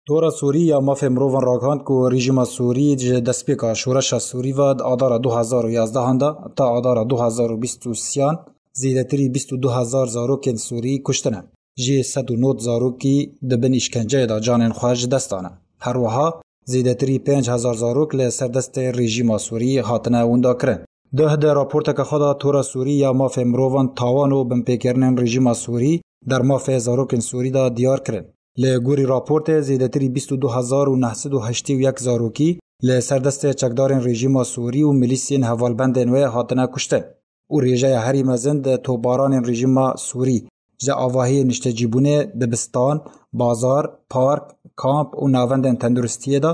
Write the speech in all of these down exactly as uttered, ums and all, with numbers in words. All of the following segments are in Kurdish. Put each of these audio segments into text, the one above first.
Tora Sûrî ya Mafê Mirovan ragihand ku rejîma Sûrî ji destpêka şoreşa Sûrî ve di Adara du hezar û yazdehan de ta Adara du hezar û bîst û sêyan zêdetirî bîst û du hezar zarokên Sûrî kuştine. Jê sed û nod zarokî di bin îşkenceyê de canên xwe ji dest dane. Her wiha zêdetirî pênc hezar zarok li ser destê rejîma Sûrî hatine winda kirin. Duh di raporteke xwe de Tora Sûrî ya Mafê Mirovan tawan û binpêkirinên rejîma Sûrî der mafê zarokên Sûrî de diyar kirin. Li gorî raportê zêdetirî bîst û du hezar û neh sed û heştê û yek zarokî li ser destê çekdarên rejîma Sûrî û milîsên hevalbendên wê hatine kuştin û rêjeya herî mezin di topbaranên rejîma Sûrî ji avahiyê niştecîbûnê, dibistan, bazar, park, kamp û navendên tenduristiyê de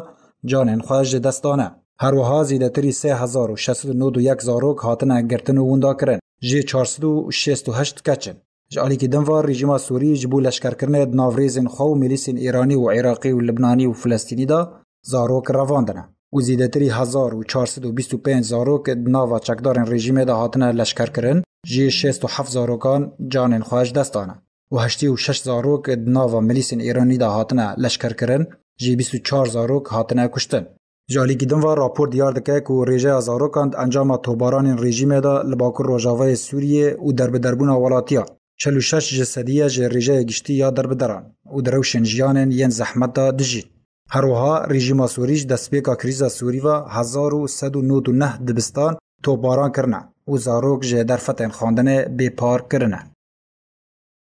canên xwe ji dest dane. Her wiha zêdetirî sê hezar û şeş sed û nod û yek zarok hatine girtin û winda kirin. Jê çar sed û şêst û heşt keç in. Ji alîkî din ve rejîma Sûrî ji bo leşkerkirinê di nav rêzên xwe û milîsên Îranî û Iraqî û Libnanî û Filistînî de zarok revandine û zêdetirî hezar û çar sed û bîst û pênc zarok di nava çekdarên rejîmê de hatine leşkerkirin, jê şêst û heft zarokan canên xwe ji dest dane û heştê û şeş zarok di nava milîsên Îranî de hatine leşkerkirin, jê bîst û çar zarok hatine kuştin. Ji alîkî din ve rapor diyar dike ku rêjeya zarokan di encama tobaranên rejîmê de li Bakur Rojavayê Sûriyê û derbiderbûna welatiya çil û şeş ji sedî ye ji rêjeya giştî ya derbideran û di rewşên jiyanên yên zehmet de dijîn. Her wiha rejîma Sûrî ji destpêka krîza Sûrî ve hezar û sed û nod û neh dibistan topbaran kirine û zarok ji derfetên xwendinê bêpar kirine.